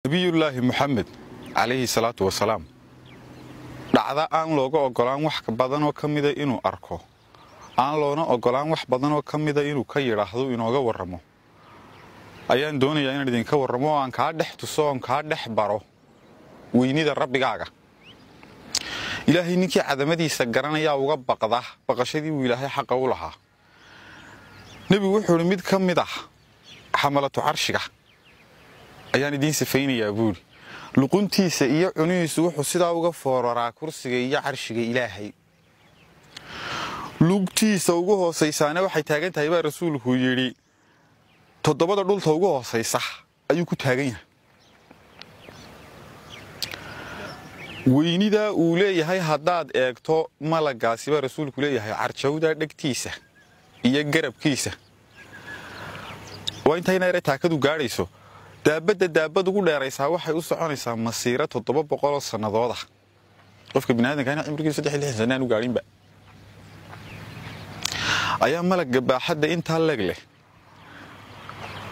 Nabiyullaahi Muxamed calayhi salaatu wasalaam, dhacda aan looga ogolaan wax badanoo ka mida inuu arko, aan loona ogolaan wax badanoo ka mida inuu ka yidhaahdo, inooga warramo, ayaan doonayaa inaan idinka warramo oo aan kaa dhex tuso oon kaa dhex baro weynida rabbigaaga. Ilaahay ninkii cadamadiisa garanayaa uga baqda baqashadii uu Ilaahay xaqa u lahaa. Nebigu wuxuu idhi, mid ka mid ah xamalatu carshiga ayaan idiin sifaynayaa, buuri. Luquntiisa iyo cunihiisu wuxuu sidaa uga fooraraa kursiga iyo carshiga Ilaahay, lugtiisa ugu hoosaysaana waxay taagan tahay, baa rasuulku yidhi, toddobada dhulta ugu hoosaysa ayuu ku taagan yahay. Weynidaa uu leeyahay haddaad eegto malagaasi, baa rasuulku leeyahay, carjawdaa dhegtiisa iyo garabkiisa waa intayna yare taakadu gaadhayso. Daabadda daabad ugu dheeraysaa waxay u soconaysaa masiiro 700 sannadooda. Qofka biniaadamka cimrigiisu 63 sanno aan u gaadhinba ayaa malagga baaxadda intaa leeg leh.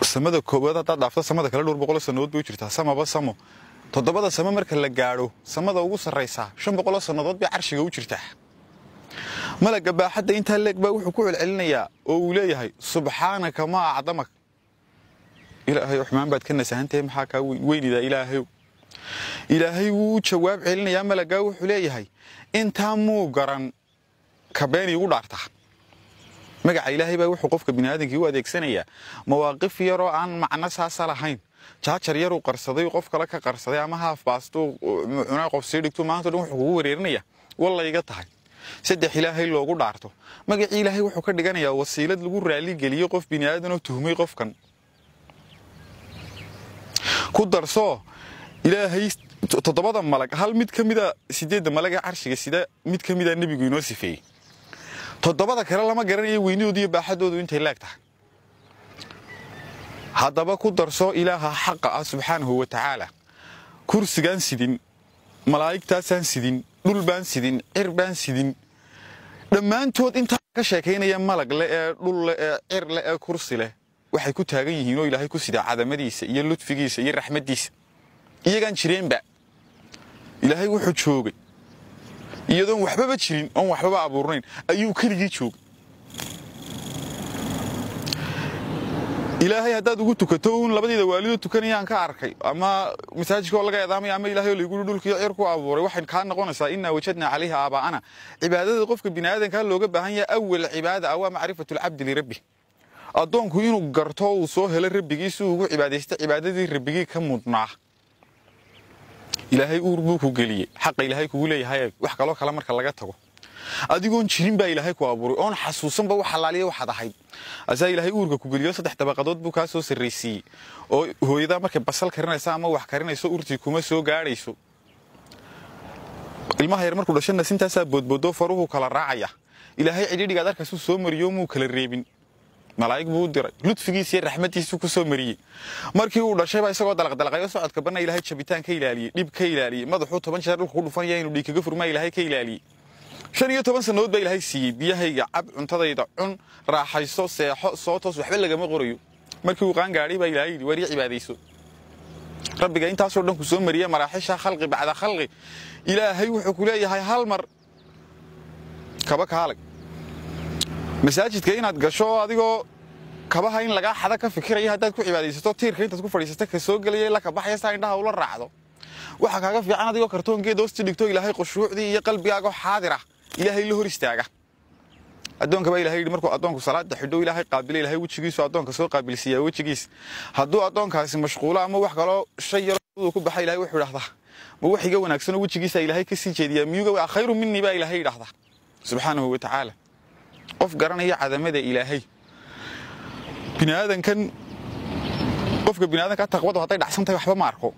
Samada koowaad haddaad dhaafto, samada kale dhowr boqoloo sannadood bay u jirtaa. Samaba samo toddobada samo marka la gaadho, samada ugu sarraysaa 500 sannadood bay carshiga u jirtaa. Malagga baaxadda intaa leeg baa wuxuu ku celcelinayaa oo uu leeyahay: "Subxaanaka maa acdamak." Ilaahay, xumaan baad ka nasahantahay, maxaa kaa weyn weynidaa, Ilaahayow? Ilaahay wuu u jawaab celinayaa malaggaa, wuxuu leeyahay: "Intaa muu garan ka been iigu dhaartaa?" Magaca Ilaahay baa wuxuu qofka biniaadamkii u adeegsanayaa mawaaqif yaroo aan macno saasa lahayn. Jaajar yaruu qarsaday, qof kale ka qarsaday, ama haaf baastuu cunaa qof sii dhigtu, maanta dhan wuxuu kugu wareerinaya wallayga tahay saddex Ilaahay loogu dhaarto. Magacii Ilaahay wuxuu ka dhiganayaa wasiilad lagu raaligeliyo qof biniaadanoo tuhmay qofkan. Ku darsoo, Ilaahay toddobada malag hal mid ka mida, sideedda malag ee carshiga sida mid ka mida nebigu inoo sifeeyey. Toddobada kale lama garanayo weynidoodu iyo baaxadoodu intay leeg tahay. Haddaba ku darso, Ilaaha xaqa ah subxaanahu wa tacaala kursigaan sidin, malaa'igtaasaan sidin, dhul baan sidin, cir baan sidin, dhammaantood intaa ka sheekaynaya malag leh ee dhul leh ee cir leh ee kursi leh waxay ku taagan yihiin oo Ilaahay ku sidaa cadamadiisa iyo ludfigiisa iyo raxmaddiisa. Iyagaan jireenba Ilaahay wuxuu joogay iyadoon waxbaba jirin oon waxbaba abuurnayn ayuu keligii joogay. Ilaahay haddaad ugu tukato uun labadiida waalidoo tukanayaan ka arkay, ama masaajidka oo laga eedaamaya, ama Ilahay oo laygu dhulkiyo cir ku abuuray, waxay kaa noqonaysaa innaa wajadnaa calayha aabaa'ana. Cibaadada qofka biniaadankaa looga baahan yahay, awal cibaada ah, waa macrifatu alcabdi lirabbi, addoonku inuu garto uu soo helo rabbigii si uu ugu cibaadaysta cibaadadii rabbigii ka mudnaa. Ilaahay uur buu ku geliyey. Xaqa Ilaahay kugu leeyahay wax kaloo kale marka laga tago, adigoon jirin baa Ilaahay ku abuuray, oon xasuusanba wax xalaaliya waxaad ahayd asaa Ilaahay uurka ku geliyo. Saddex dabaqadood buu kaa soo sarraysiiyey oo hooyadaa markay basal karinaysa ama wax karinayso urtii kuma soo gaadhayso. Ilmaha yar markuu dhasho nasintaasaa boodboodoo faruhu kala raacaya. Ilaahay cidhidhigaad arkaasuu soo mariyo, muu kala reebin, malaa'ig buu u diray, ludfigiisa iyo raxmaddiisuu ku soo mariyey. Markii uu dhashayba isagoo dalaqdalaqayo socodka banna Ilaahay jabitaan ka ilaaliyey, dhib ka ilaaliyey, madaxuu 10 jeer dhulka ku dhufanaya inuu dhiig kaga furmaa Ilaahay ka ilaaliyey. 15 sannadood baa Ilaahay siiyey: biyahayga cab, cuntadayda cun, raaxayso, seexo, soo toos, waxba lagama qorayo. Markii uu qaangaadhay baa Ilaahay yidhi: "Waar ii cibaadayso." Rabbiga intaasoo dhan ku soo mariya maraaxisha khalqi bacda khalqi, Ilaahay wuxuu ku leeyahay hal mar kaba kaalag masaajidka inaad gasho oo adigoo kabaha in lagaa xada ka fikiraya haddaad ku cibaadaysato, tiirka intaad ku fadhiisato ka soo gelaya la ka baxaya saa indhaha ula raacdo, waxaa kaaga fiican adigoo kartoongeed hoosti dhigto Ilaahay khushuucdii iyo qalbigaaga xaadir ah Ilaahay la hor istaaga. Addoonka baa Ilahay yidhi, markuu addoonku salaada xidho Ilaahay qaabila, Ilaahay wejigiisu addoonka soo qaabilsiiyaa wejigiis. Hadduu addoonkaasi mashquulo ama wax kaloo shay yar ku baxa, Ilahay wuxuu idhahdaa: "Ma wax iga wanaagsanoo wejigiisa Ilaahay ka sii jeediyaa miyuga khayru minni?" baa Ilaahay yidhahdaa subxaanahu wa tacaala. Qof garanaya cadamada Ilaahay, biniaadankan, qofka biniaadanka taqwadu hadday dhacsan tahay waxba ma arko.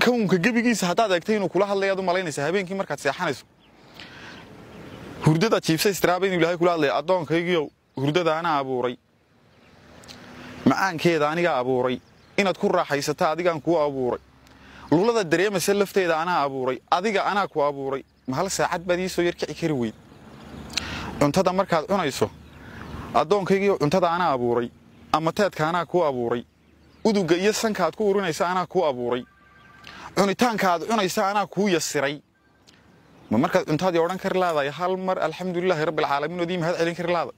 Kownka gebigiisa haddaad eegtay inuu kula hadlayaad u malaynaysaa. Habeenkii markaad seexanayso, hurdada jiibsa istiraaba inuu Ilaahay kula hadlaya: "Addoonkaygiyow, hurdada anaa abuuray, macaankeeda anigaa abuuray, inaad ku raaxaysata adigaan kuu abuuray, lulada dareemaysa lafteeda anaa abuuray, adiga anaa ku abuuray, ma hal saacad baad ii soo yarkici kari weyd? Cuntada markaad cunayso, addoonkaygiiyo, cuntada anaa abuuray, ama teedka anaa kuu abuuray." Uduga iyo sanka aad ku urinaysa anaa kuu abuuray. Cunitaanka aad cunaysa anaa kuu yasiray. Ma markaad cuntaadii odhan kari laadaay hal mar alxamdulilaahi rabbil caalamiin ood ii mahad celin kari laada?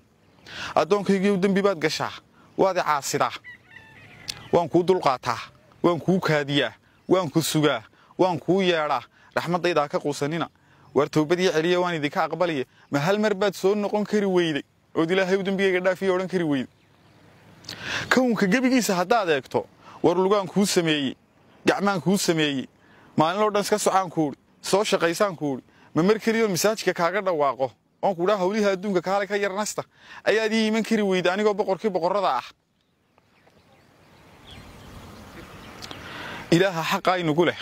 Addoonkaygiiyow dembi baad gashaa, waad i caasidaa, waan kuu dulqaataa, waan kuu kaadiyaa, waan ku sugaa, waan kuu yeedhaa. Raxmaddayda ha ka quusanina. Waar towbadii celiya, waan idinka aqbaliya. Ma hal mar baad soo noqon kari weyday ood Ilaahay u dembigayga dhaafiya odhan kari weyday? Kownka gebigiisa haddaad eegto, war lugaan kuu sameeyey, gacmaan kuu sameeyey, maalinoo dhan iska socaan kuudhi, soo shaqaysaan kuudhi. Ma mar keliyoon masaajidka kaaga dhawaaqo oon kudhaa hawlihii adduunka kaale ka yar nasta ayaad ii iman kari weyda, anigoo boqorkii boqorrada ah? Ilaaha xaqaa inugu leh.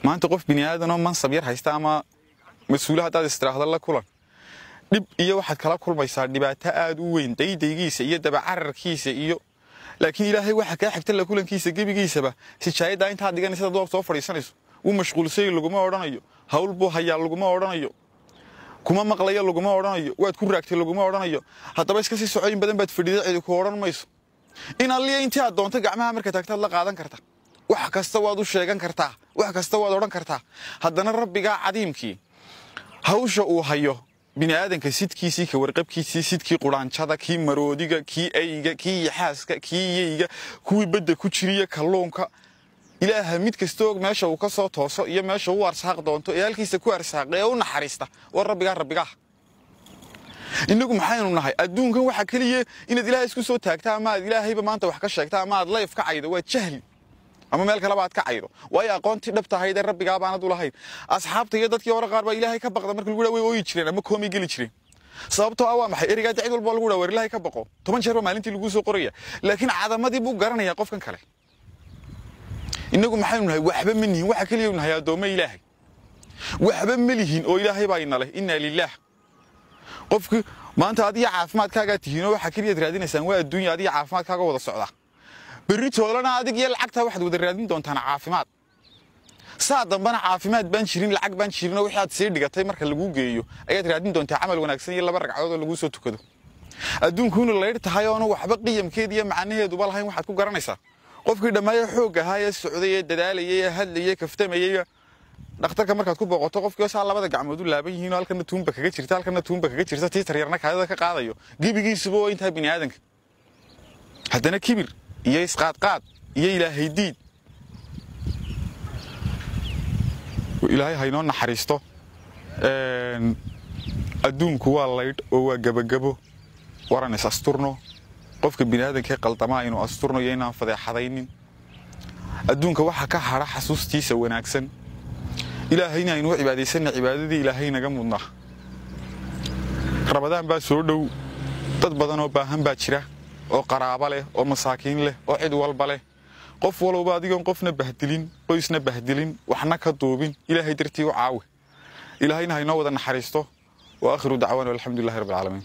Maanta qof bini aadanoo mansab yar haysta ama mas-uule haddaad istiraahda la kulan, dhib iyo waxaad kala kulmaysaa dhibaato aad u weyn, daydaygiisa iyo dabacararkiisa iyo. Laakiin Ilaahay waxa kaa xigta la kulankiisa gebigiisaba sijaayaddaa intaad dhiganaysa dad soo fadhiisanayso. Wuu mashquulsay laguma odhanayo, hawl buu hayaa laguma odhanayo, kuma maqlayo laguma odhanayo, waad ku raagtay laguma odhanayo. Haddaba iska sii socoyin badan baad fadhiday, cidi ku odhan mayso. In alliya intii aad doonto gacmaha marka taagtaad la qaadan karta, wax kasta waad u sheegan kartaa, wax kasta waad odhan kartaa. Haddana Rabbigaa cadiimkii hawsha uu hayo bini aadanka sidkiisii, ka warqabkiisii, sidkii quraanjada, kii maroodiga, kii eyga, kii yaxaaska, kii yeyga, kuwii badda ku jiriya kalluunka, Ilaaha mid kasta og meesha uu ka soo tooso iyo meesha uu arsaaq doonto ee halkiisa ku arsaaqay ee u naxariista war Rabbigaa. Rabbigaa innagu maxaynu nahay? Adduunkan waxa keliya inaad Ilaahay isku soo taagta ama aad Ilaahayba maanta wax ka sheegta ama aad layf ka caydo waa jahli, ama meel kaleba aad ka caydo, waayo aqoontii dhabta ahayd ee Rabbigaa baanad u lahayn. Asxaabta iyo dadkii hore qaar baa Ilaahay ka baqda marka lagu dhaha way ooyi jireen ama koomay geli jireen. Sababtoo ah waa maxay? Ereygaa cid walba lagu dhaha war Ilaahay ka baqo 10 jeer baa maalintii laguu soo qoraya, laakiin cadamadii buu garanayaa qofkan kale. Innagu maxaynu nahay? Waxba ma nihin. Waxa keliya nahay addoommo Ilaahay. Waxba ma lihin oo Ilaahay baa ina leh. Innaa lillaah. Qofki maanta adiga caafimaadkaagaa tihiinoo waxa keliyaad raadinaysaan waa adduunya. Adiga caafimaadkaaga wada socda, berri toolana adig iyo lacagtaa waxaad wada raadin doontaan caafimaad. Saa dambana caafimaad baan jirin, lacag baan jirinoo wixii aad sii dhigatay marka laguu geeyo ayaad raadin doontaa camal wanaagsan iyo 2 ragcadood oo laguu soo tukado. Adduunku inuu laydh tahay oona waxba qiyamkeeda iyo macnaheeduba lahayn waxaad ku garanaysaa qofkii dhammaaya xoog ahaa ee socday ee dadaalayay ee hadlayay kaftamayay, dhakhtarka markaad ku booqato qofkii saa labada gacmood u laaban yihiin oo halkana tuunba kaga jirta, halkana tuunba kaga jirta, tii taryarna kaadida ka qaadayo, gebigiisuba oo intaa bini aadanka, haddana kibir iyo isqaadqaad iyo Ilaahay diid. Ilaahay haynoo naxariisto. Adduunku waa laydh oo waa gebagabo. Waran is asturno. Qofka bini aadankee qaldamaa inuu asturno iyo inaan fadeexadaynin. Adduunka waxa ka hadha xasuustiisa wanaagsan. Ilaahayna aynuu cibaadaysanna cibaadadii Ilaahay naga mudnaa. Rabadaan baa soo dhow. Dad badan oo baahan baa jira, oo qaraabo leh, oo masaakiin leh, oo cid walba leh. Qof walowba adigoon qofna bahdilin, qoysna bahdilin, waxna ka duubin, Ilaahay dartii u caawi. Ilaahayna haynoo wada naxariisto. Wa aakhiru dacwaana walxamdulilahi rabbil caalamiin.